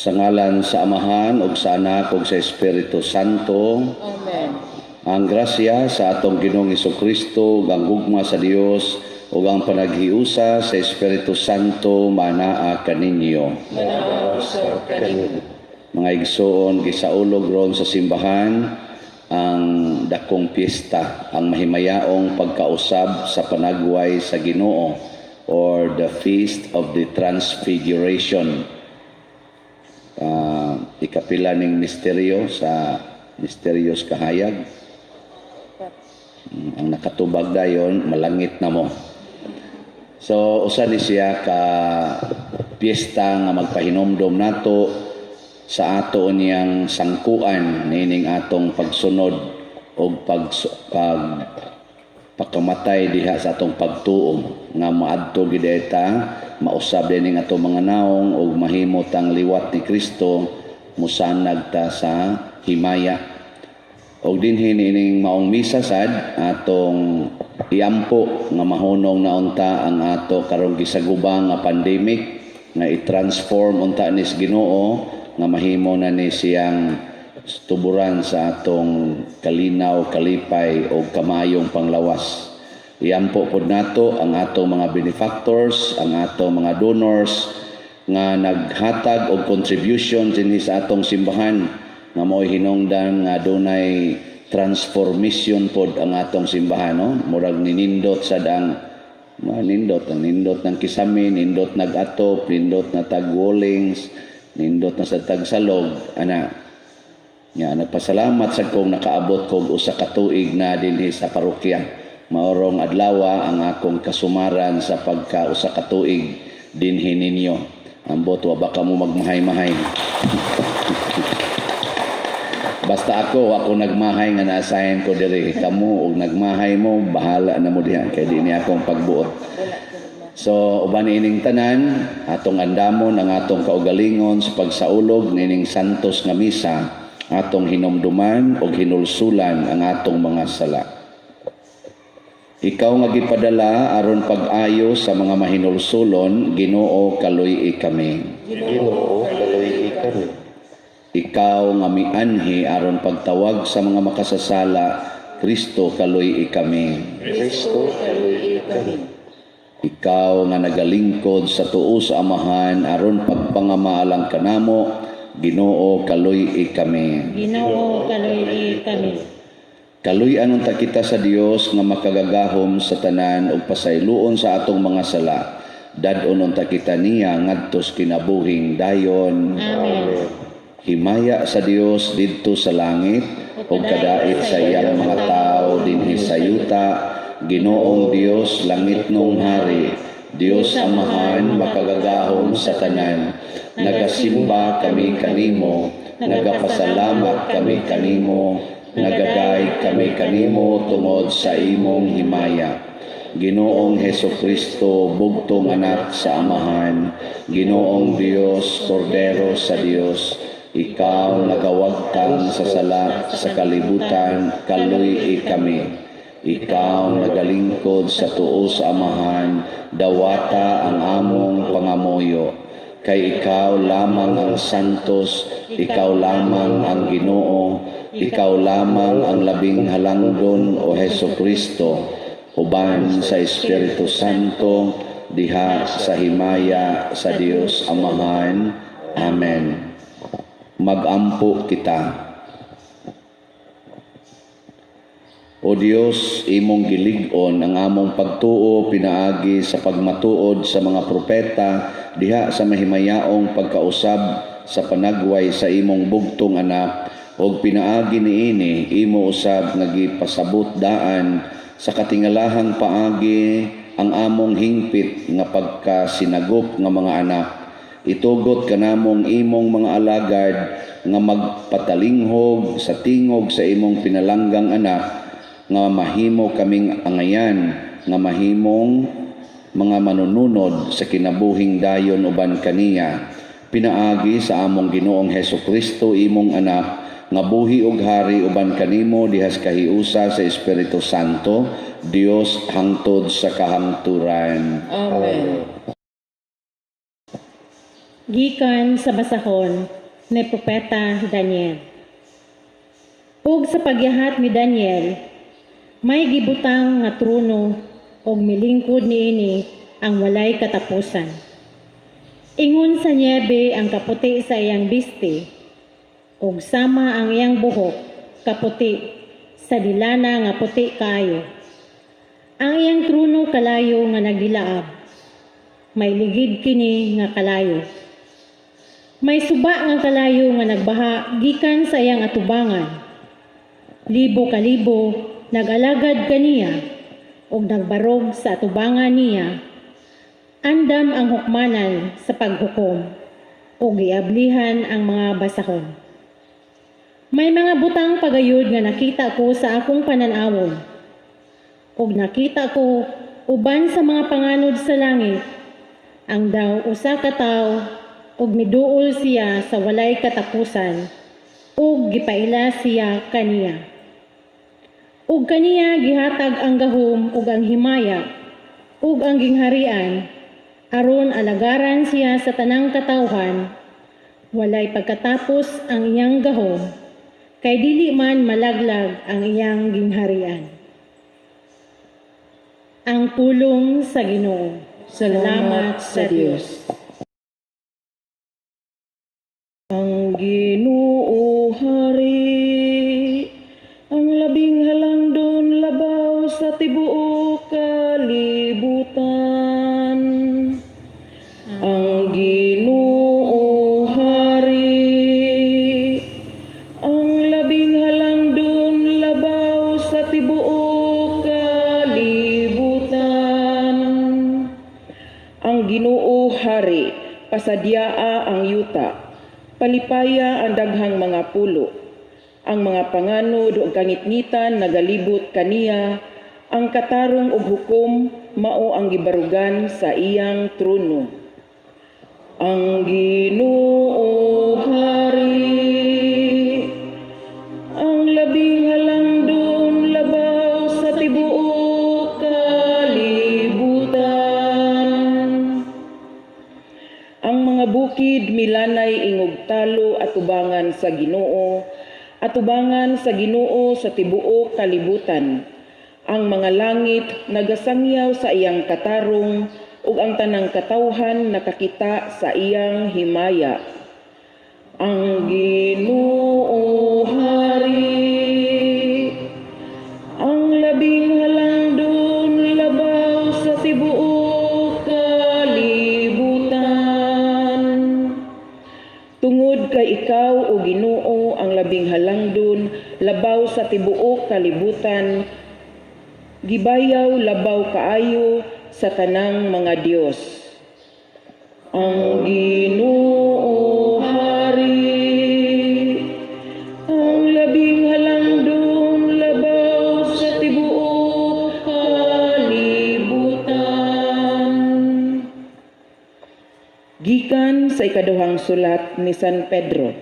Sa ngalan sa Amahan ug sa Anak ug sa Espiritu Santo. Amen. Ang grasya sa atong Ginoong Kristo ug ang gugma sa Dios ug ang panaghiusa sa Espiritu Santo manaa kaninyo. Manaa usab kanimo. Mga igsoon, gisaulog ron sa simbahan ang dakong piyesta, ang mahimayaong pagkausab sa panagway sa Ginoo or the Feast of the Transfiguration. Ikapila ning misteryo sa misteryos kahayag. Ang nakatubag dayon, malangit na mo. So usa ni siya ka piyesta nga magpahinomdom nato sa ato niyang sangkuan niining atong pagsunod og pag pagkamatay diha sa atong pagtuo nga maadto gid ta, mausab din atong mga naong ug mahimo tang liwat ni Kristo, musanag ta sa himaya. Og dinhi niining maong misa sad, atong iampo nga mahunong na unta ang ato karong gisaguba nga pandemic, nga i-transform unta ni sa Ginoo nga mahimo na ni siyang tuburan sa atong kalinaw, kalipay o kamayong panglawas. Iampo pod nato ang atong mga benefactors, ang atong mga donors nga naghatag og contribution dinhi sa atong simbahan, nga mo'y hinungdan nga dunay transformation pod ang atong simbahan, no? Murag ninindot sad ang mga nindot, ang nindot ng kisami, nindot nag-atop, nindot na tag-wallings, nindot na sa tagsalog ana. Nga nagpasalamat sad kong nakaabot kog usa ka tuig na dinhi sa parokya. Maorong adlawa ang akong kasumaran sa pagka usa ka tuig dinhi ninyo. Ambot wa ba kamo magmahay-mahay? Basta ako nagmahay nga na-assign ko diri. Kamo og nagmahay mo, bahala na mo diha kay di ni akong pagbuot. So uban ining tanan, atong andamon ang atong kaugalingon sa pagsaulog nining santos nga misa, atong hinumduman og hinulsulan ang atong mga sala. Ikaw nga gipadala aron pag-ayo sa mga mahinulsulon, Ginoo, kaluy-i kami. Ginoo, kaluy-i kami. Ikaw nga mianhi aron pagtawag sa mga makasasala, Kristo, kaluy-i kami. Kristo, kaluy-i kami. Ikaw nga nagalingkod sa tuo sa Amahan aron pagpangamaalang kanamo, Ginoo, kaluy-i kami. Ginoo, kaluy-i kami. Kaluy-an unta kita sa Dios nga makagagahom sa tanan ug pasayloon sa atong mga sala. Dad-on unta kita niya ngadto sa kinabuhing dayon. Amen. Himaya sa Dios didto sa langit ug kadait sa iyang mga tawo dinhi sa yuta. Ginoong Dios, langitnong hari, Dios Amahan makagagahom sa tanan. Nagasimba kami kanimo, nagapasalamat kami kanimo, nagadayeg kami kanimo tungod sa imong himaya. Ginoong Heso Kristo, bugtong anak sa Amahan, Ginoong Dios, Kordero sa Dios, ikaw nagawagtang sa sala sa kalibutan, kaluy-i kami. Ikaw nagalingkod sa tuo sa Amahan, dawata ang among pangamuyo. Kay ikaw lamang ang santos, ikaw lamang ang Ginoo, ikaw lamang ang labing halangdon, o Heso Kristo, uban sa Espiritu Santo, diha sa himaya sa Dios Amahan. Amen. Magampo kita. O Dios, imong gilig-on ang among pagtuo pinaagi sa pagmatuod sa mga propeta diha sa mahimayaong pagkausab sa panagway sa imong bugtong Anak, ug pinaagi niini imo usab nga gipasabot daan sa katingalahang paagi ang among hingpit nga pagkasinagop nga mga anak. Itugot kanamong imong mga alagad nga magpatalinghog sa tingog sa imong pinalanggang Anak, nga mahimo kaming angayan nga mahimong mga manununod sa kinabuhing dayon uban kaniya, pinaagi sa among Ginoong Heso Kristo, imong Anak, nga buhi ug hari uban kanimo dihas kahiusa sa Espiritu Santo, Dios, hangtod sa kahangturan. Amen. Gikan sa basahon ni Propeta Daniel. Ug sa pagyahat ni Daniel, may gibutang nga trono ug milingkod niini ang Walay Katapusan. Ingon sa nyebe ang kaputi sa iyang bisti, ug sama ang iyang buhok kaputi sa dilana nga puti kaayo. Ang iyang trono kalayo nga nagdilaab. May ligid kini nga kalayo. May suba nga kalayo nga nagbaha gikan sa iyang atubangan. Libo kalibo nag-alagad kaniya ug nagbarog sa atubangan niya. Andam ang hukmanan sa paghukom ug giablihan ang mga basahon. May mga butang pagayod nga nakita ko sa akong panan-awon. Ug nakita ko uban sa mga panganod sa langit ang daw usa ka tawo, ug miduol siya sa Walay Katapusan ug gipaila siya kaniya. Ug kaniya gihatag ang gahom ug ang himaya ug ang gingharian aron alagaran siya sa tanang katawhan. Walay pagkatapos ang iyang gahom, kay dili man malaglag ang iyang gingharian. Ang pulong sa Ginoo. Salamat sa Dios. Ang Ginoo hari, ang labing halangdon labaw sa tibuok kalibutan. Ang Ginoo hari, ang labing halangdon labaw sa tibuok kalibutan. Ang Ginoo hari, pasadyaa ang yuta, palipaya ang daghang mga pulo. Ang mga panganod ug kangitngitan nagalibot kaniya, ang katarong ug hukom mao ang gibarugan sa iyang trono. Ang Ginoo hari, ang labing halangdon labaw sa tibuok kalibutan. Ang mga bukid milanay ingog talo atubangan sa Ginoo, atubangan sa Ginoo sa tibuok kalibutan. Ang mga langit nagasangyaw sa iyang katarong ug ang tanang katawhan nakakita sa iyang himaya. Ang Ginoo hari, ang labing halangdon labaw sa tibuok kalibutan. Tungod kay ikaw, o Ginoo, ang labing halangdon labaw sa tibuok kalibutan, gibayaw labaw kaayo sa tanang mga dios. Ang Ginoo hari, ang labing halangdon labaw sa tibuok kalibutan. Gikan sa ikaduhang sulat ni San Pedro.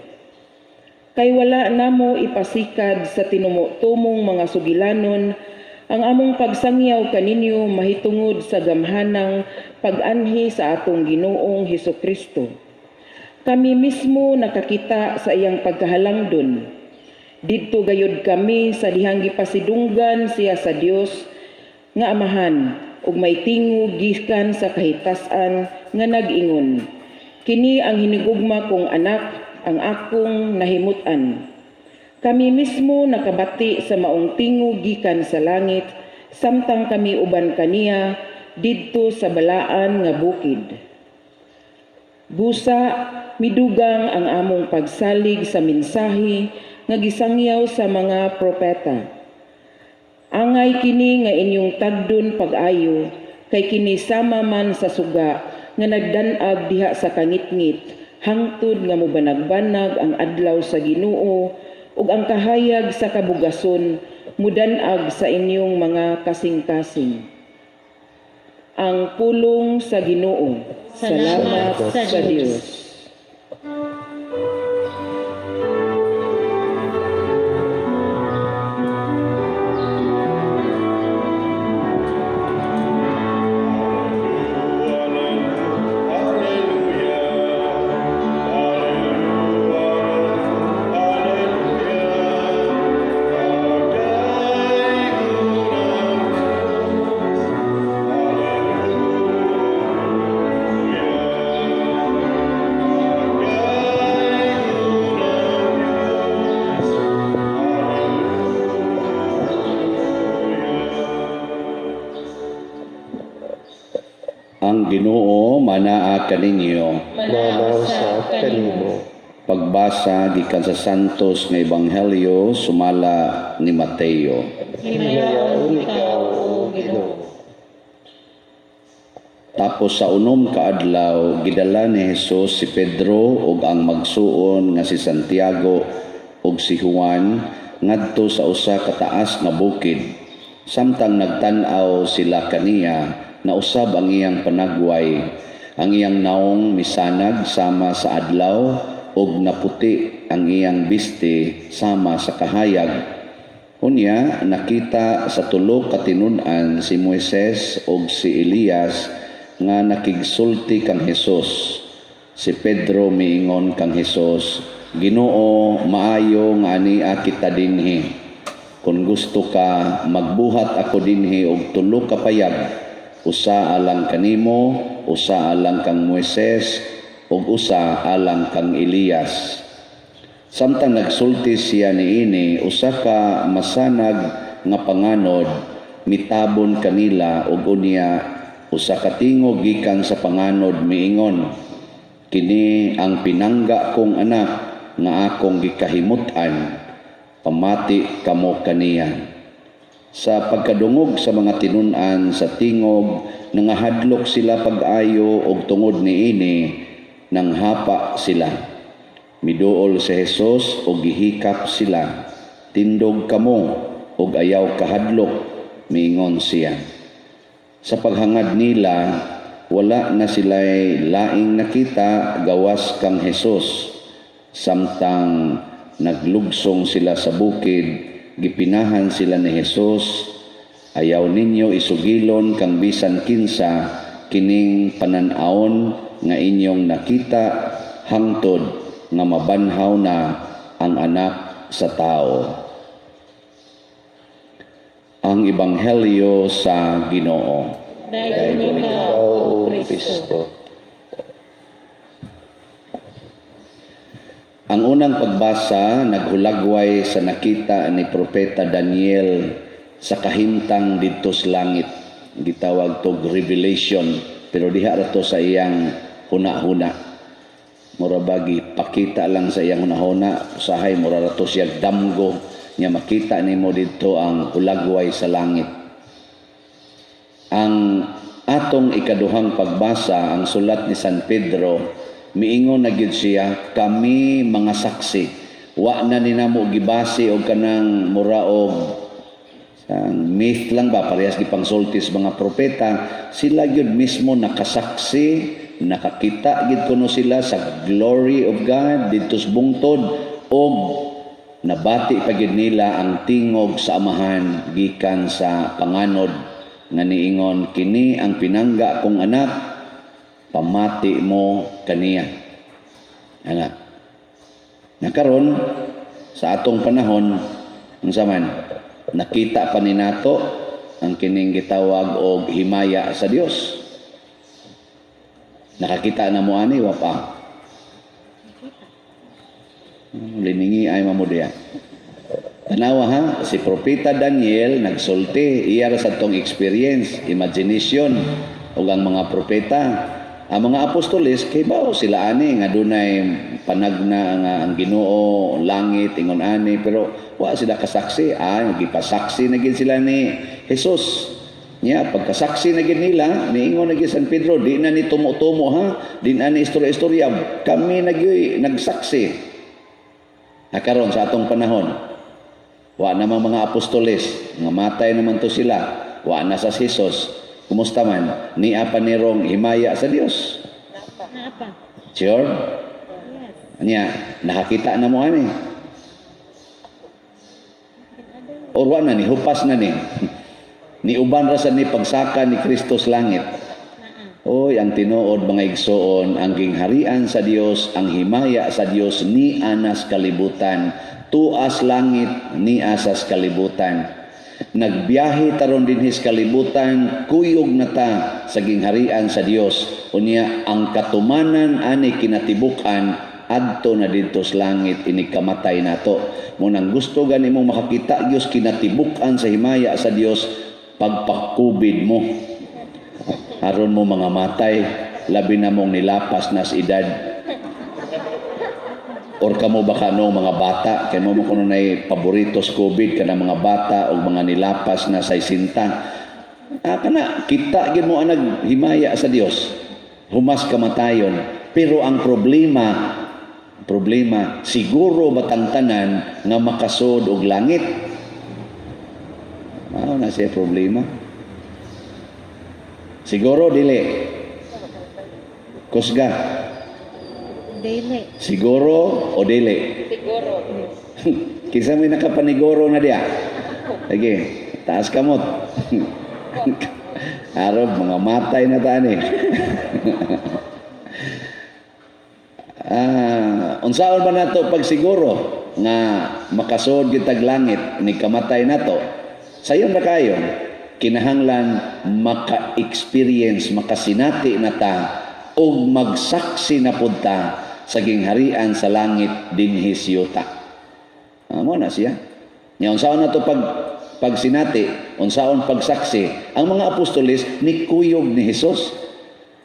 Kay wala namo ipasikad sa tinumo-tumong mga sugilanon ang among pagsangyaw kaninyo mahitungod sa gamhanang pag-anhi sa atong Ginoong Hesus Kristo. Kami mismo nakakita sa iyang pagkahalangdon. Didto gayud kami sa dihang gipasidunggan siya sa Dios nga Amahan ug may tingog gikan sa kahitas-an nga nag-ingon, "Kini ang hinigugma kong Anak, ang akong nahimut-an." Kami mismo nakabati sa maong tingog gikan sa langit samtang kami uban kaniya didto sa balaan nga bukid. Busa midugang ang among pagsalig sa mensahe nga gisangyaw sa mga propeta. Angay kini nga inyong tagdon pag-ayo, kay kini sama man sa suga nga nagdan-ag diha sa kangitngit hangtod nga mobanag-banag ang adlaw sa Ginoo ug ang kahayag sa kabugason mudan-ag sa inyong mga kasing-kasing. Ang pulong sa Ginoo. Salamat sa Dios. Ang Ginoo manaa kaninyo. Manaa sa kanimo. Pagbasa gikan sa Santos nga Ebanghelyo sumala ni Mateo. Himayaon ikaw, O Ginoo. Tapos sa unom ka adlaw gidala ni Jesus si Pedro ug ang magsuon nga si Santiago ug si Juan ngadto sa usa ka taas nga bukid. Samtang nagtan-aw sila kaniya, nausab ang iyang panagway, ang iyang naong misanag sama sa adlaw ug naputi ang iyang bisti sama sa kahayag. Unya nakita sa tulo ka tinun-an si Moises ug si Elias nga nakigsulti kang Hesus. Si Pedro miingon kang Hesus, "Ginoo, maayo nga ania kita dinhi. Kung gusto ka, magbuhat ako dinhi og tulo ka payag, usa alang kanimo, usa alang kang Moises, ug usa alang kang Elias." Samtang nagsulti siya niini, usa ka masanag nga panganod mitabon kanila ug unya usa ka tingog gikan sa panganod miingon, "Kini ang pinangga kong anak nga akong gikahimut-an, pamati kamo kaniya." Sa pagkadungog sa mga tinun-an sa tingog, nangahadlok sila pag-ayo og tungod niini nanghapa sila. Miduol si Jesus og gihikap sila. "Tindog kamo og ayaw kahadlok," miingon siya. Sa paghangad nila, wala na sila'y laing nakita gawas kang Jesus. Samtang naglugsong sila sa bukid, gipinahan sila ni Jesus, "Ayaw ninyo isugilon kang bisan kinsa kining panan-awon nga inyong nakita hangtod nga mabanhaw na ang Anak sa Tao." Ang Ebanghelyo sa Ginoo. Dayon Ikaw, ikaw, O O Kristo. Kristo. Ang unang pagbasa naghulagway sa nakita ni Propeta Daniel sa kahimtang didto sa langit. Gitawag tog revelation, pero diha ra to sa iyang huna-huna. Mura bagi pakita lang sa iyang hunahuna, usahay mura ra to siya damgo nya makita nimo didto ang hulagway sa langit. Ang atong ikaduhang pagbasa, ang sulat ni San Pedro, miingon na gyud siya, "Kami mga saksi." Wa na ni namo gibase og kanang mura og ang myth lang ba, parehas gipangsulti sa mga propeta. Sila gyud mismo nakasaksi, nakakita gid kuno sila sa glory of God didto sa bungtod og nabati pa gyud nila ang tingog sa Amahan gikan sa panganod nga niingon, "Kini ang pinangga kong anak, pamati mo kaniya." Ana nakaron sa atong panahon, unsa man nakita pa ni nato ang kining gitawag og himaya sa Dios? Nakakita na mo ani, wa pa? Liningi ay mamudya. Tanawa ha, si Propeta Daniel nagsulti, iya ra sa tong experience, imagination ug ang mga propeta. Ang mga apostoles kay bao sila ani nga dunay panagna nga ang Ginoo langit ingon ani, pero wa sila kasaksi. Gipasaksi na gid sila ni Jesus. Nya pagkasaksi na gid nila, niingon na gid San Pedro, "Di na ni tumo-tumo ha, di na ni istorya-istorya, kami na gyud nagsaksi." Ha, karon sa atong panahon, wa namang mga apostoles, nga matay naman to sila, wa na sa Jesus. Kumusta man? Nia pa nirong himaya sa Dios? Naa pa. Sure? Yes. Nya, nakakita na mo ani? Or wa na ni, hupas na ni. Ni uban ra sa ni pagsaka ni Kristo sa langit. Naa. Oy, ang tinuod, mga igsoon, ang gingharian sa Dios, ang himaya sa Dios ni anas kalibutan, tuas langit ni asas kalibutan. Nagbiyahe taron dinhi sa kalibutan, kuyog na ta sa gingharian sa Dios. Unya ang katumanan ani kinatibuk-an adto na didto sa langit inig kamatay nato. Munang gusto gani mo makakita Dios kinatibuk-an sa himaya sa Dios, pagpakubid mo aron mo mga matay, labi na mong nilapas nas edad or kamo baka no mga bata kay mo mo kuno nay paborito sa COVID kana mga bata o mga nilapas na sa isinta. Kana kita gyud mo ang naghimaya sa Dios humas kamatayon. Pero ang problema problema siguro batang tanan nga makasod og langit? Mao na siya problema. Siguro dili? Kusga. Dili. Siguro o dili? Siguro. Kinsa may nakapaniguro na diya? Sige, taas kamot. Arob, mga matay na tani. Unsaon ba nato pagsiguro nga makasod kitag langit ni kamatay nato? Sayon na kayo, kinahanglan maka-experience, makasinati na ta og magsaksi na pud ta sa gingharian sa langit dinhi sa yuta. Mo na siya. Nya unsaon na to pag pagsinati, unsaon pagsaksi? Ang mga apostoles ni kuyog ni Hesus.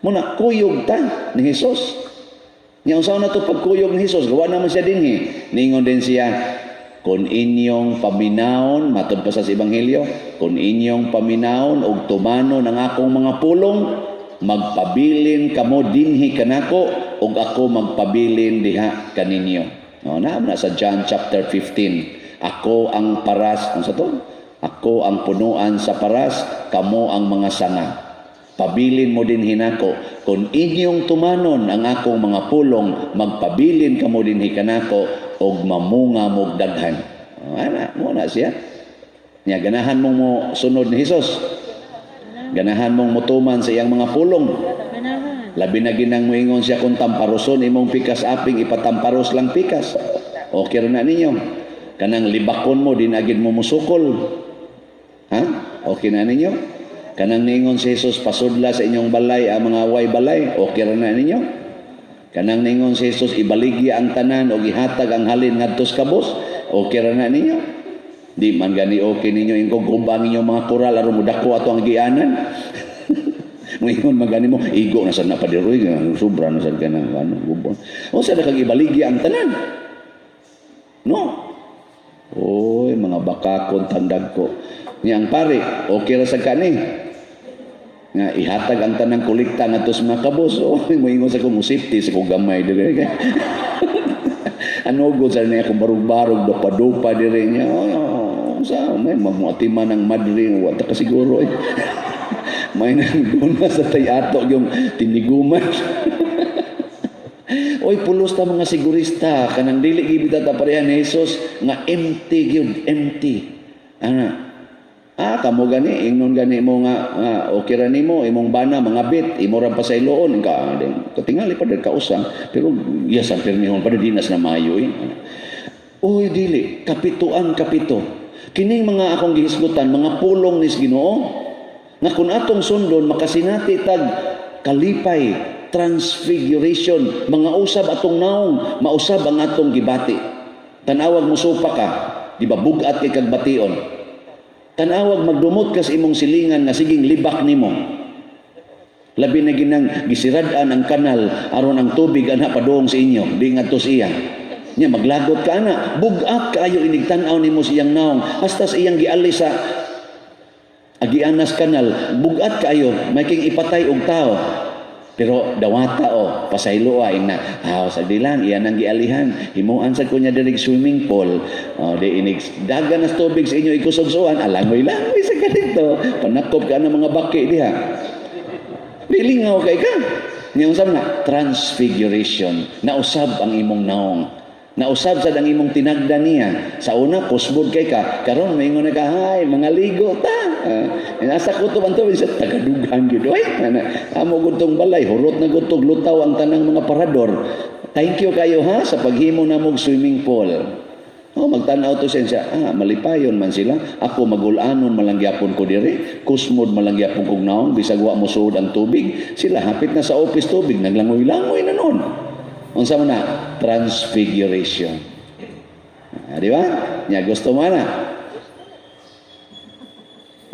Muna kuyog ta ni Hesus. Nya unsaon na to pagkuyog ni Hesus? Gawa naman siya dinhi. Ningon din siya, "Kung inyong paminawon," matod pa sa Ebanghelyo, "kung inyong paminawon og tumanon ang akong mga pulong, magpabilin kamo dinhi kanako ug ako magpabilin diha kaninyo." No, naa na sa John chapter 15. "Ako ang paras," unsa to? "Ako ang punuan sa paras, kamo ang mga sanga. Pabilin mo dinhi nako. Kung inyong tumanon ang akong mga pulong, magpabilin kamo dinhi kanako og mamunga mog daghan." Oh, ana, mo na siya. Nya ganahan mo mo sunod ni Hesus? Ganahan mong mutuman sa iyang mga pulong? Ganahan. Labi na ginang moingon siya kung tamparoson imong pikas aping, ipatamparos lang pikas. Okay ra na ninyo? Kanang libakon mo, di na gid mo musukol. Ha? Okay na ninyo? Kanang ningon si Jesus, pasudla sa inyong balay ang mga way balay. Okay ra na ninyo? Kanang ningon si Jesus, ibaligya ang tanan o ihatag ang halin ngadto sa kabos. Okay ra na ninyo? Di man gani okay ninyo ingkog gubang inyong mga koral aron modako ato ang gianan. Moingon man gani mo, igo na sad na padiroy, sobra na sad ka na ano, gubang. Unsa na kag ibaligya ang tanan? No. Oy, mga bakakon tandag ko. Nya ang pare, okay ra sa kani nga ihatag ang tanang kolekta ngadto sa mga kabos. Oh, moingon sa ko, safety sa ko gamay dire. Ano gud sa niya kung barug-barug dupa-dupa dire niya. Oh, sa may mamuatiman ng madre, wa ta ka siguro eh. May nang na sa tay ato yung tiniguman. Oy, pulos ta mga sigurista kanang dili gibit ta pareha ni Jesus nga empty gyud, empty. Ana. Kamo gani ingnon gani mo nga okay ra nimo imong bana mga bit imo ra pasayloon ka katingali pa diri kausa, pero yes ang pirmihon pa di nas na maayo eh. Oy, dili kapituan kapito. Kining mga akong gihisgutan, mga pulong ni Ginoo nga kung atong sundon makasinati tag kalipay, transfiguration, mga usab atong naong, mausab ang atong gibati. Tanawag musupa ka, di ba bugat kay kag bation? Tanawag magdumot ka sa imong silingan nga siging libak nimo. Labi na ginang gisirad-an ang kanal aron ang tubig ana padung sa inyo, di ngadto sa iya. Nya maglagot ka ana, bug-at kaayo inig tan-aw nimo sa iyang naong hasta sa iyang giali sa agianas kanal, bug-at kaayo, may king ipatay og tao. Pero dawata o, pasaylo ay na. Ah, sa dilang, iyan ang gialihan. Himuan sa kunya diri swimming pool. O, di inig, dagan na tubig sa inyo ikusog-suan, alangoy-langoy sa ganito. Panakop ka ng mga baki diha. Dilingaw kay ka. Niya usab na, transfiguration. Nausab ang imong naong. Nausab sad ang imong tinagda niya. Sa una, kusbod kay ka. Karon maingon na ka, "Hay, mga ligo ta." Nasa kutob ang tubig sa tagadugan gyud. Oy, ana, amo gud tong balay, hurot na gud tog lutaw ang tanang mga parador. Thank you kayo ha sa paghimo namog swimming pool. Oh, magtan-aw to siya. Ah, malipayon man sila. Ako magulanon malang gyapon ko diri. Kusmod malang gyapon kog naong bisag wa mo suod ang tubig. Sila hapit na sa office tubig, naglangoy-langoy na noon. Unsa man na? Transfiguration. Ah, di ba? Nya gusto mo na.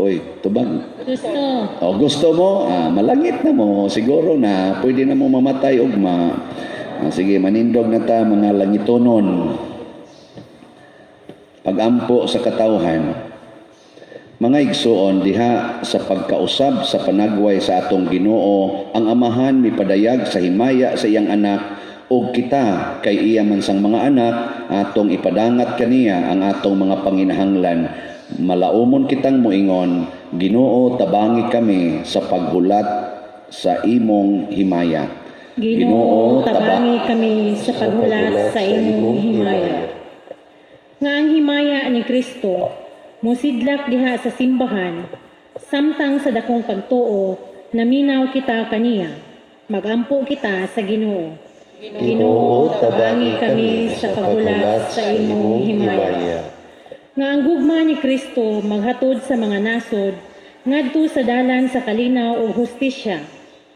Uy, tubag. Gusto. O gusto mo, ah, malangit na mo, siguro na pwede na mo mamatay ugma. Ah, sige, manindog na ta mga langitonon. Pagampo sa katawhan. Mga igsuon diha sa pagkausab sa panagway sa atong Ginoo, ang Amahan mipadayag sa himaya sa iyang anak ug kita kay iya man sang mga anak atong ipadangat kaniya ang atong mga panginahanglan. Malaumon kitang moingon, "Ginoo, tabangi kami sa paghulat sa imong himaya." Ginoo, tabangi kami sa paghulat sa imong himaya. Nga ang himaya ni Kristo musidlak diha sa simbahan, samtang sa dakong pagtuo naminaw kita kaniya. Magampo kita sa Ginoo. Ginoo, tabangi kami sa paghulat sa imong himaya. Nga ang gugma ni Kristo maghatod sa mga nasod ngadto sa dalan sa kalinaw ug hustisya.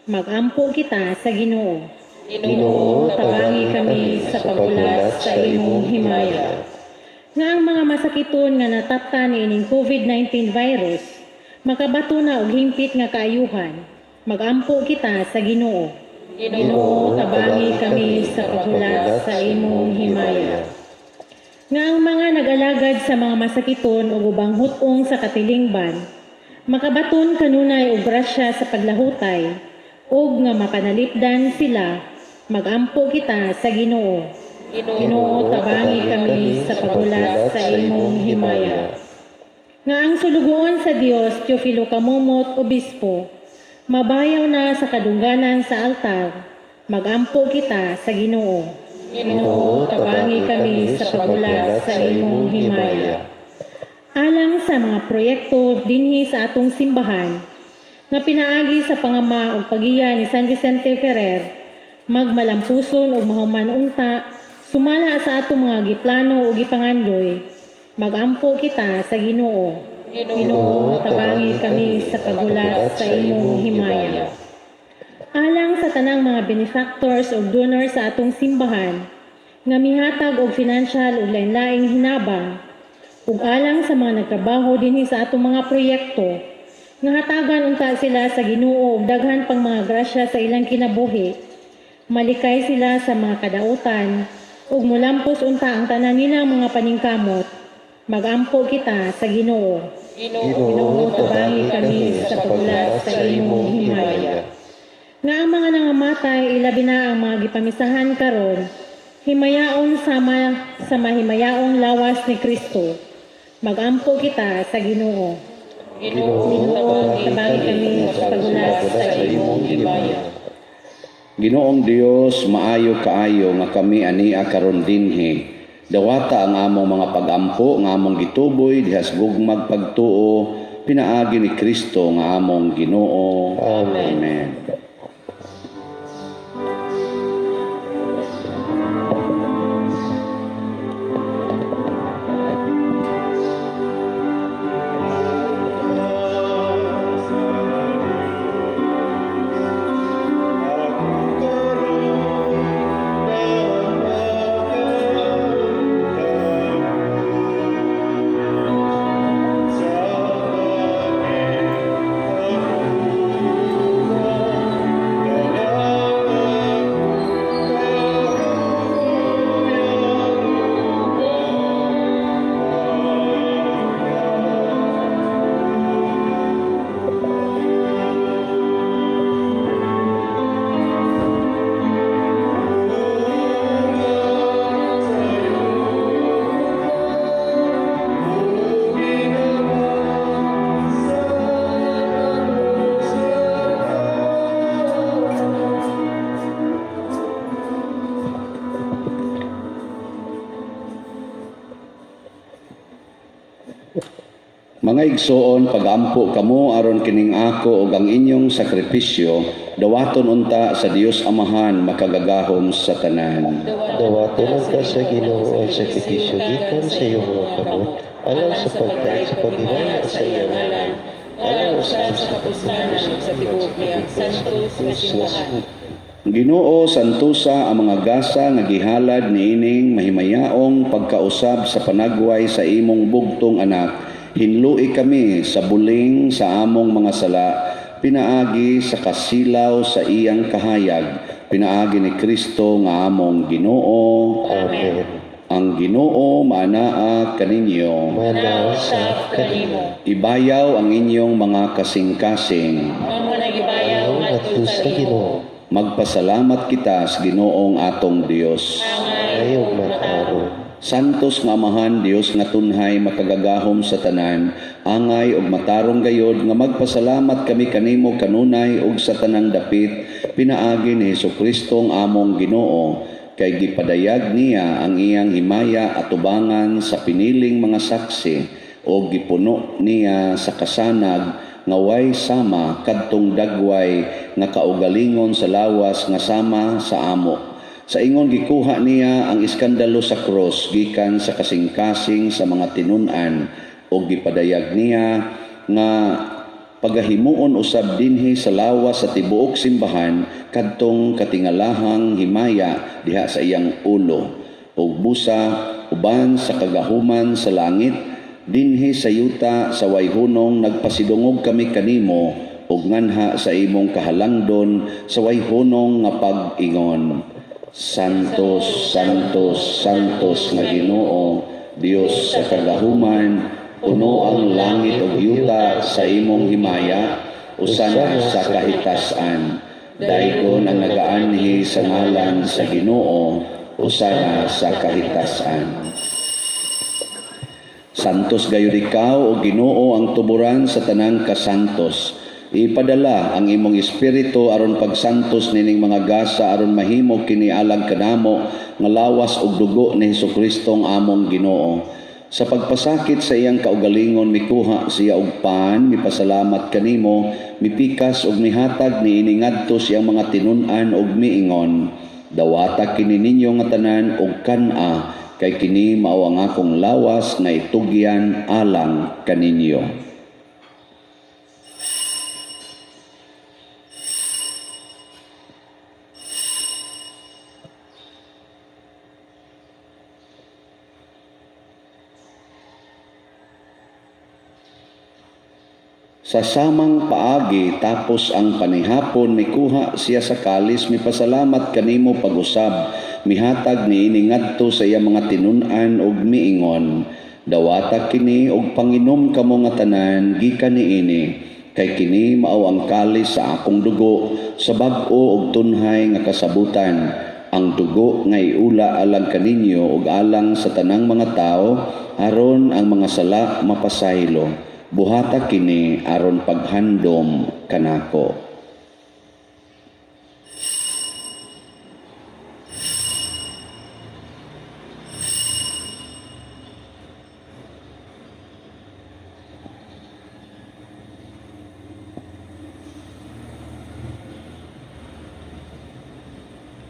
Magampo kita sa Ginoo. Ginoo, tabangi kami sa paghulat sa imong himaya. Nga ang mga masakiton nga natapta niining COVID-19 virus makabato na og hingpit nga kaayuhan. Magampo kita sa Ginoo. Ginoo, tabangi kami sa paghulat sa imong himaya. Nga ang mga nag-alagad sa mga masakiton ug ubang hut-ong sa katilingban makabaton kanunay og grasya sa paglahutay ug nga mapanalipdan sila. Magampo kita sa Ginoo. Ginoo, tabangi kami sa paghulat sa imong himaya. Nga ang sulugoon sa Dios Teofilo Camomot, Obispo, mabayaw na sa kadungganan sa altar. Magampo kita sa Ginoo. Ginoo, tabangi kami sa paghulat sa imong himaya. Alang sa mga proyekto dinhi sa atong simbahan nga pinaagi sa pangama ug pagiya ni San Vicente Ferrer magmalampuson ug mahuman unta sumala sa atong mga giplano ug gipangandoy. Magampo kita sa Ginoo. Ginoo, tabangi kami sa paghulat sa imong himaya. Alang sa tanang mga benefactors ug donors sa atong simbahan nga mihatag og financial ug lain-laing hinabang ug alang sa mga nagtrabaho dinhi sa atong mga proyekto nga hatagan unta sila sa Ginoo og daghan pang mga grasya sa ilang kinabuhi, malikay sila sa mga kadautan ug mulampos unta ang tanan nilang mga paningkamot. Magampo kita sa Ginoo. Ginoo, tabangi kami sa paghulat sa imong himaya. Nga ang mga nangamatay, ilabi na ang mga gipamisahan karon, himayaon sama sa mahimayaong lawas ni Kristo. Magampo kita sa Ginoo. Ginoo, tabangi kami sa paghulat sa imong himaya. Ginoong Dios, maayo kaayo nga kami ania karon dinhi. Dawata ang among mga pagampo nga among gituboy diha sa gugmag pagtuo pinaagi ni Kristo nga among Ginoo. Amen. Amen. Mga igsoon, pagampo kamo aron kining ako ug ang inyong sakripisyo dawaton unta sa Dios Amahan makagagahom sa tanan. Dawaton unta sa Ginoo ang sakripisyo gikan sa iyong mga kamot, alang sa pagtaas sa paghimaya sa iyang ngalan, alang usab sa kapuslanan ug sa tibuok niyang santos nga simbahan. Ginoo, santusa ang mga gasa nga gihalad niining mahimayaong pagkausab sa panagway sa imong bugtong anak. Hinlui kami sa buling sa among mga sala, pinaagi sa kasilaw sa iyang kahayag, pinaagi ni Kristo nga among Ginoo. Amen. Ang Ginoo maanaa kaninyo. Manaa usab kanimo. Ibayaw ang inyong mga kasing-kasing. Amo nagibayaw Ayaw ngadto ngadto sa Ginoo. Magpasalamat kita sa Ginoong atong Dios. Angay Ayaw ug matarong. Santos nga Amahan, Dios nga tunhay makagagahom sa tanan, angay ug matarong gayod nga magpasalamat kami kanimo kanunay ug sa tanang dapit pinaagi ni Hesukristo ang among Ginoo, kay gipadayag niya ang iyang himaya atubangan sa piniling mga saksi o gipuno niya sa kasanag nga way sama kadtong dagway nga kaugalingon sa lawas nga sama sa amo. Sa ingon gikuha niya ang iskandalo sa krus gikan sa kasing-kasing sa mga tinun-an o gipadayag niya nga pagahimuon usab dinhi sa lawas sa tibuok simbahan kadtong katingalahang himaya diha sa iyang ulo ug busa uban sa kagahuman sa langit dinhi sa yuta sa wayhunong nagpasidungog kami kanimo ug nganha sa imong kahalangdon sa wayhunong nga pag-ingon. Santos, Santos, Santos nga Ginoo, Dios sa kagahuman, puno ang langit ug yuta sa imong himaya, usana sa kahitasan. Daygon ang nagaanhi sa ngalan sa Ginoo, usana sa kahitasan. Santos gayud ikaw o Ginoo ang tuburan sa tanang kasantos. Ipadala ang imong espiritu aron pagsantos nining mga gasa aron mahimo kini alang kanamo nga lawas ug dugo ni Hesukristo ang among Ginoo. Sa pagpasakit sa iyang kaugalingon mikuha siya og pan, mipasalamat kanimo, mipikas ug mihatag niini ngadto sa iyang mga tinun-an ug miingon. Dawata kini ninyo nga tanan og kan-a, kay kini mao ang akong lawas nga itugyan alang kaninyo. Sa samang paagi tapos ang panihapon mikuha siya sa kalis, mipasalamat kanimo pag-usab, mihatag niini ngadto sa iya mga tinun-an ug miingon. Dawata kini ug panginom kamo nga tanan gikan niini, kay kini mao ang kalis sa akong dugo sa bag-o ug tunhay nga kasabutan, ang dugo nga iula alang kaninyo ug alang sa tanang mga tawo aron ang mga sala mapasaylo. Buhata kini aron paghandom kanako.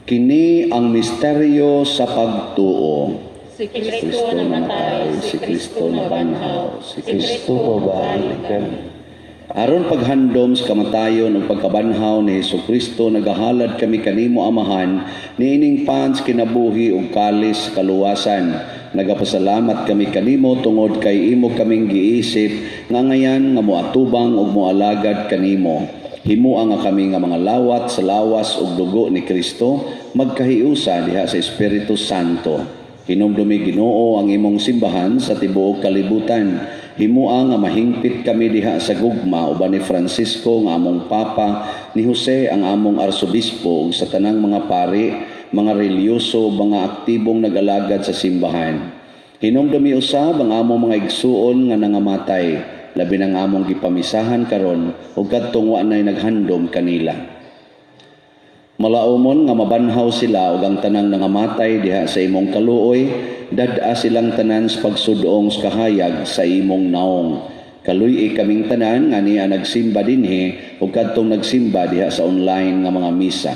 Kini ang misteryo sa pagtuo. Si Kristo namatay, si Kristo nabanhaw, si Kristo mobalik kami. Aron paghandom sa kamatayon ug pagkabanhaw ni Hesukristo, nagahalad kami kanimo Amahan niining pans kinabuhi ug kalis sa kaluwasan. Nagapasalamat kami kanimo tungod kay imo kaming giisip nga ngayan nga moatubang ug moalagad kanimo. Himua nga kami nga mga lawat sa lawas ug dugo ni Kristo magkahiusa diha sa Espiritu Santo. Hinumdumi, Ginoo, ang imong simbahan sa tibuok kalibutan. Himua nga mahingpit kami diha sa gugma uban ni Francisco nga among Papa, ni Jose ang among arsobispo ug sa tanang mga pari, mga relihiyoso, mga aktibong nagalagad sa simbahan. Hinumdumi usab ang among mga igsuon nga nangamatay, labi nang among gipamisahan karon ug kadtong wa nay naghandom kanila. Malaumon nga mabanhaw sila ug ang tanang nangamatay diha sa imong kaluoy, dad-a silang tanan sa pagsudong sa kahayag sa imong naong. Kaluy-i kaming tanan nga niya nagsimba dinhi ug kadtong nagsimba diha sa online nga mga misa.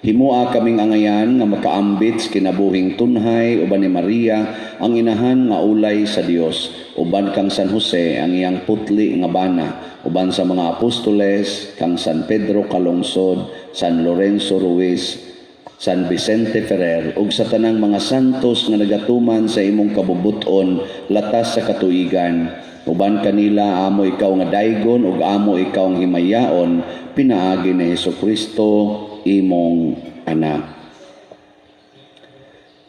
Himoa kaming angayan nga makaambit sa kinabuhing tunhay uban ni Maria ang inahan nga ulay sa Dios, uban kang San Jose ang iyang putli nga bana, uban sa mga apostoles kang San Pedro Calungsod, San Lorenzo Ruiz, San Vicente Ferrer ug sa tanang mga santos nga nagatuman sa imong kabubut-on latas sa katuigan. Uban kanila amo ikaw nga daygon ug amo ikaw ang himayaon pinaagi ni Hesukristo imong anak.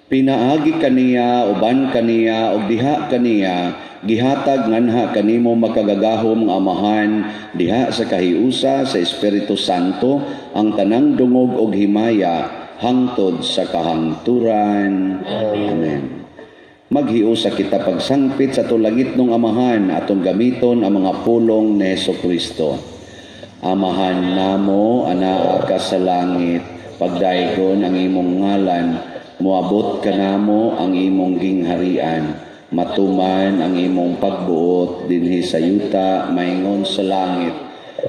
Pinaagi kaniya, uban kaniya, ug diha kaniya, gihatag nganha kanimo makagagahom nga Amahan diha sa kahiusa sa Espiritu Santo ang tanang dungog ug himaya hangtod sa kahangturan. Amen. Maghiusa kita pagsangpit sa atong langitnong Amahan, atong gamiton ang mga pulong ni Hesukristo. Amahan namo, anaa ka sa langit, pagdaygon ang imong ngalan, moabot kanamo ang imong gingharian, matuman ang imong pagbuot dinhi sa yuta maingon sa langit.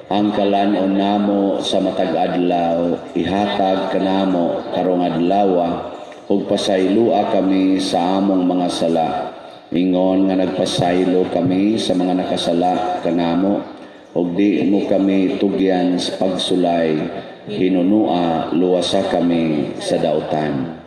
Ang kalan-on namo sa matag adlaw, ihatag kanamo karong adlawa, ug pasayloa kami sa among mga sala, ingon nga nagpasaylo kami sa mga nakasala kanamo, ug di mo kami tugyan sa pagsulay, hinunua luwasa kami sa dautan.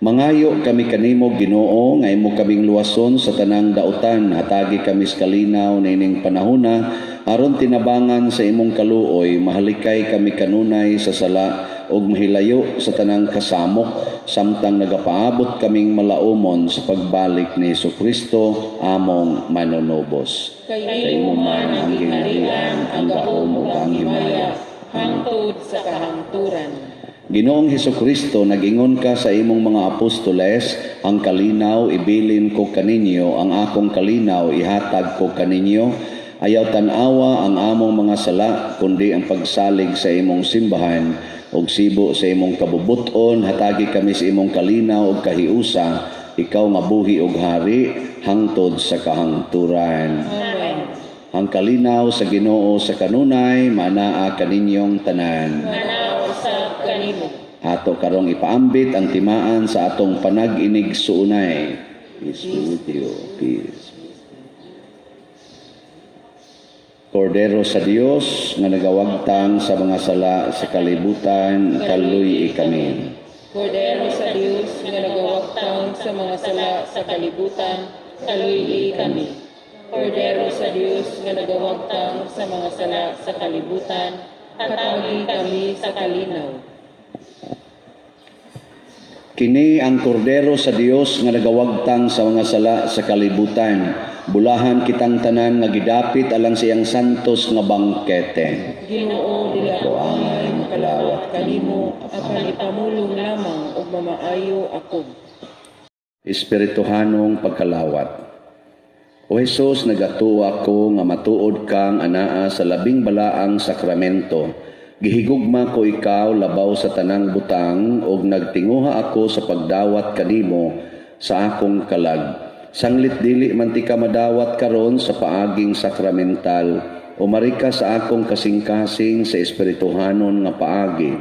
Mangayo kami kanimo, Ginoo, nga imo kaming luwason sa tanang dautan, hatagi kami sa kalinaw niining panahona aron tinabangan sa imong kaluoy mahalikay kami kanunay sa sala ug mahilayo sa tanang kasamok samtang nagapaabot kaming malaumon sa pagbalik ni Hesukristo among manunubos. Kay imo man ang gingharian, ang gahom ug ang himaya, hangtod sa kahangturan. Ginoong Hesukristo, nag-ingon ka sa imong mga apostoles, "Ang kalinaw ibilin ko kaninyo, ang akong kalinaw ihatag ko kaninyo." Ayaw tan-awa ang among mga sala, kundi ang pagsalig sa imong simbahan ug sibo sa imong kabubuton, hatagi kami sa imong kalinaw ug kahiusa, ikaw nga buhi ug hari hangtod sa kahangturan. Amen. Ang kalinaw sa Ginoo sa kanunay manaa kaninyong tanan. Manaa usab kanimo. Ato karong ipaambit ang timaan sa atong panag-inigsuonay. Peace be with you. Peace. Kordero sa Dios nga nagawagtang sa mga sala sa kalibutan, kaluy-i kami. Kordero sa Dios nga nagawagtang sa mga sala sa kalibutan, kaluy-i kami. Kordero sa Dios nga nagawagtang sa mga sala sa kalibutan, hatagi kami sa kalinaw. Kini ang kordero sa Dios nga nagawagtang sa mga sala sa kalibutan. Bulahan kitang tanan nga gidapit alang sa iyang santos nga bangkete. Ginoo, dili ako angay makalawat kanimo, apan ipamulong lamang ug mamaayo ako. Espirituhanong pagkalawat. O Hesus, nagatuo ako nga matuod kang anaa sa labing balaang sakramento. Gihigugma ko ikaw labaw sa tanang butang ug nagtinguha ako sa pagdawat kanimo sa akong kalag. Sanglit dili man tika madawat karon sa paaging sakramental, umari ka sa akong kasing-kasing sa espirituhanon nga paagi.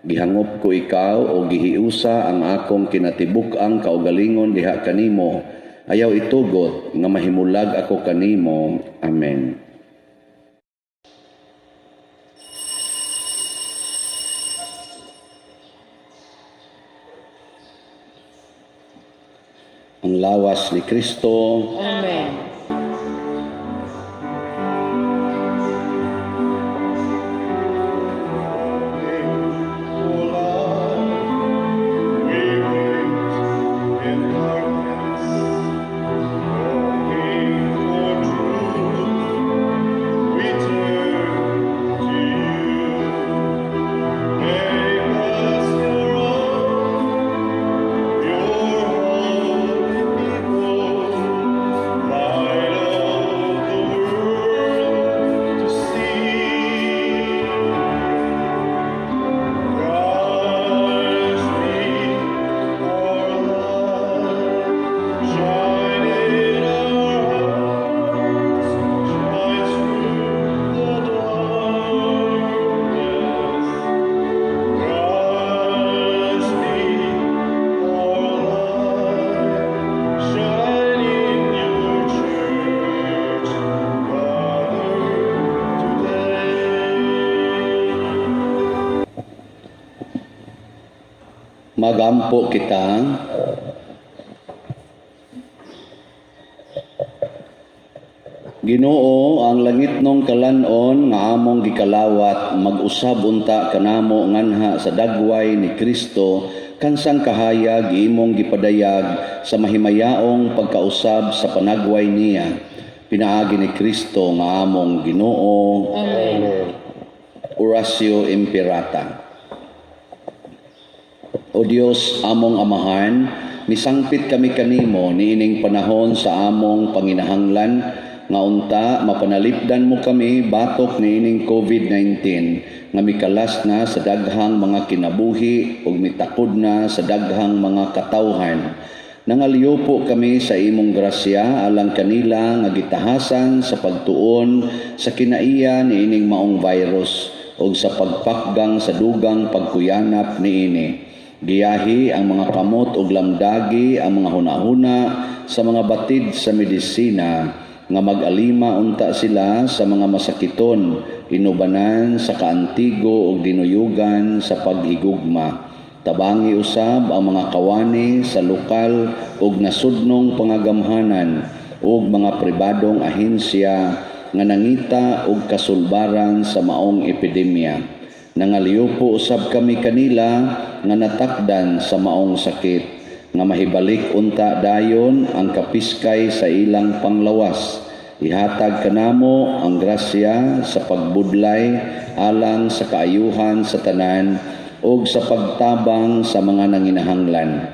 Gihangop ko ikaw o gihiusa ang akong kinatibuk-ang kaugalingon diha kanimo. Ayaw itugot nga mahimulag ako kanimo. Amen. Ang lawas ni Kristo. Amen. We wait in darkness, longing for truth. We turn to you. Make us your own, your holy people. Magampo kita. Ginoo, ang langitnong kalan-on nga among gikalawat, mag-usab unta kanamo nganha sa dagway ni Kristo kansang kahayag imong gipadayag sa mahimayaong pagkausab sa panagway niya pinaagi ni Kristo nga among Ginoo. Amen. Oratio Imperata. O Dios, among Amahan, misangpit kami kanimo niining panahon sa among panginahanglan nga unta mapanalipdan mo kami batok niining COVID-19 nga mikalas na sa daghang mga kinabuhi ug mitakod na sa daghang mga katawhan. Nangaliyo kami sa imong grasya alang kanila nga gitahasan sa pagtuon sa kinaiya niining maong virus ug sa pagpakgang sa dugang pagkuyanap niini. Giyahi ang mga kamot ug lamdagi ang mga hunahuna sa mga batid sa medisina nga mag-alima unta sila sa mga masakiton, inubanan sa kaantigo ug dinuyugan sa paghigugma. Tabangi usab ang mga kawani sa lokal ug nasudnong pangagamhanan ug mga pribadong ahensya nga nangita og kasulbaran sa maong epidemya. Nangaliyo usab kami kanila nga natakdan sa maong sakit nga mahibalik unta dayon ang kapiskay sa ilang panglawas. Ihatag kanamo ang grasya sa pagbudlay alang sa kaayuhan sa tanan ug sa pagtabang sa mga nanginahanglan.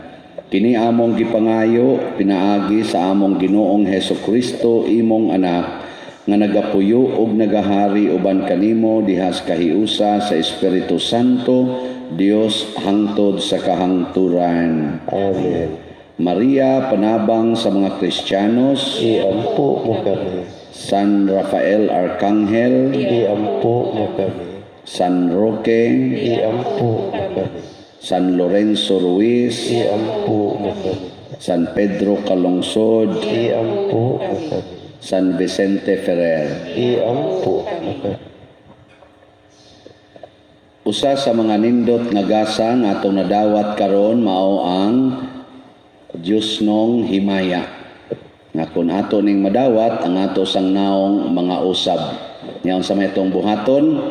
Kini among gipangayo pinaagi sa among Ginoong Hesus Kristo, imong anak, nga nagapuyo ug nagahari uban kanimo diha sa kahiusa sa Espiritu Santo, Dios, hangtod sa kahangturan. Amen. Maria, panabang sa mga Kristiyanos, Iampo mo kami. San Rafael Arcangel, Iampo mo kami. San Roque, Iampo mo kami. San Lorenzo Ruiz, Iampo mo kami. San Pedro Calungsod, Iampo mo kami. San Vicente Ferrer. Iampo mo kami. Usa sa mga nindot nga gasa nga atong nadawat karon mao ang Diyosnong himaya. Nga kung ato ning madawat ang ato sang naong mga usab. Nya unsa may atong buhaton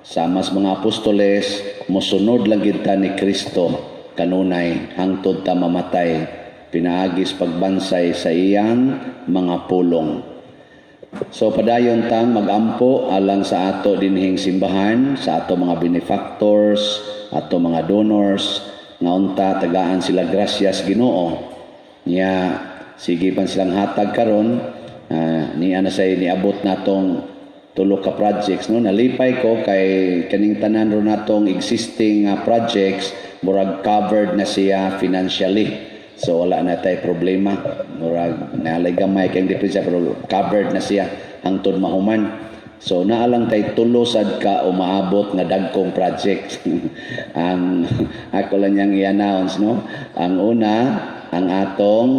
sama sa mga apostoles, mosunod lang gid ta ni Kristo kanunay hangtod ta mamatay pinaagis pagbansay sa iyang mga pulong. So padayon tang magampo alang sa ato dinhing simbahan, sa ato mga benefactors, ato mga donors, nga unta tagaan sila grasyas Ginoo. Nya sige pan silang hatag karon, niya na say niabot natong tulo ka projects, no. Nalipay ko kay kaning tanan ro natong existing projects, murag covered na siya financially. So wala na tay problema. Murag nalay gamay kay diferensya pero covered na siya hangtod mahuman. So naa lang tay tulo sad ka umaabot nga dagkong project. Ang ako lang niyang i-announce, no. Ang una, ang atong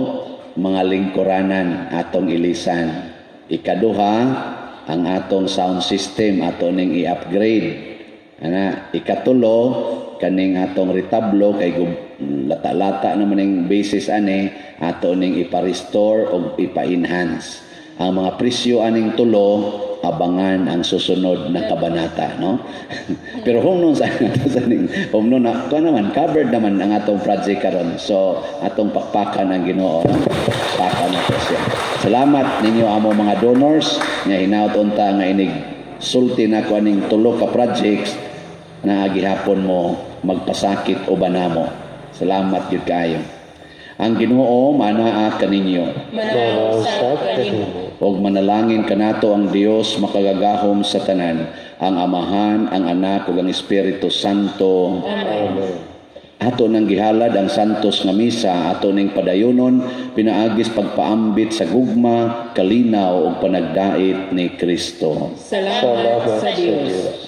mga lingkuranan, atong ilisan. Ikaduha, ang atong sound system ato ning i-upgrade. Ana, ikatulo, kaning atong retablo kay lata-lata naman ning basis ani, ato ning ipa-restore o ipa-enhance. Ang mga presyo aning tulo, abangan ang susunod na kabanata, no? Pero humnon sa ning humnon na kuan naman, covered naman ang atong project karon. So atong pakpakan ang Ginoo, no? Pakpakan nato siya. Salamat ninyo amo mga donors nga hinaut unta nga inig sulti nako aning tulo ka projects na gihapon mo magpasakit uban namo. Salamat gyud kaayo. Ang Ginoo manaa kaninyo. Manausap kanimo. Og manalangin kanato ang Dios makagagahom sa tanan, ang Amahan, ang Anak ug ang Espiritu Santo. Amen. Ato nang gihalad ang santos nga misa, ato ning padayonon pinaagis pagpaambit sa gugma, kalinaw ug panagdait ni Kristo. Salamat Salamat sa Dios.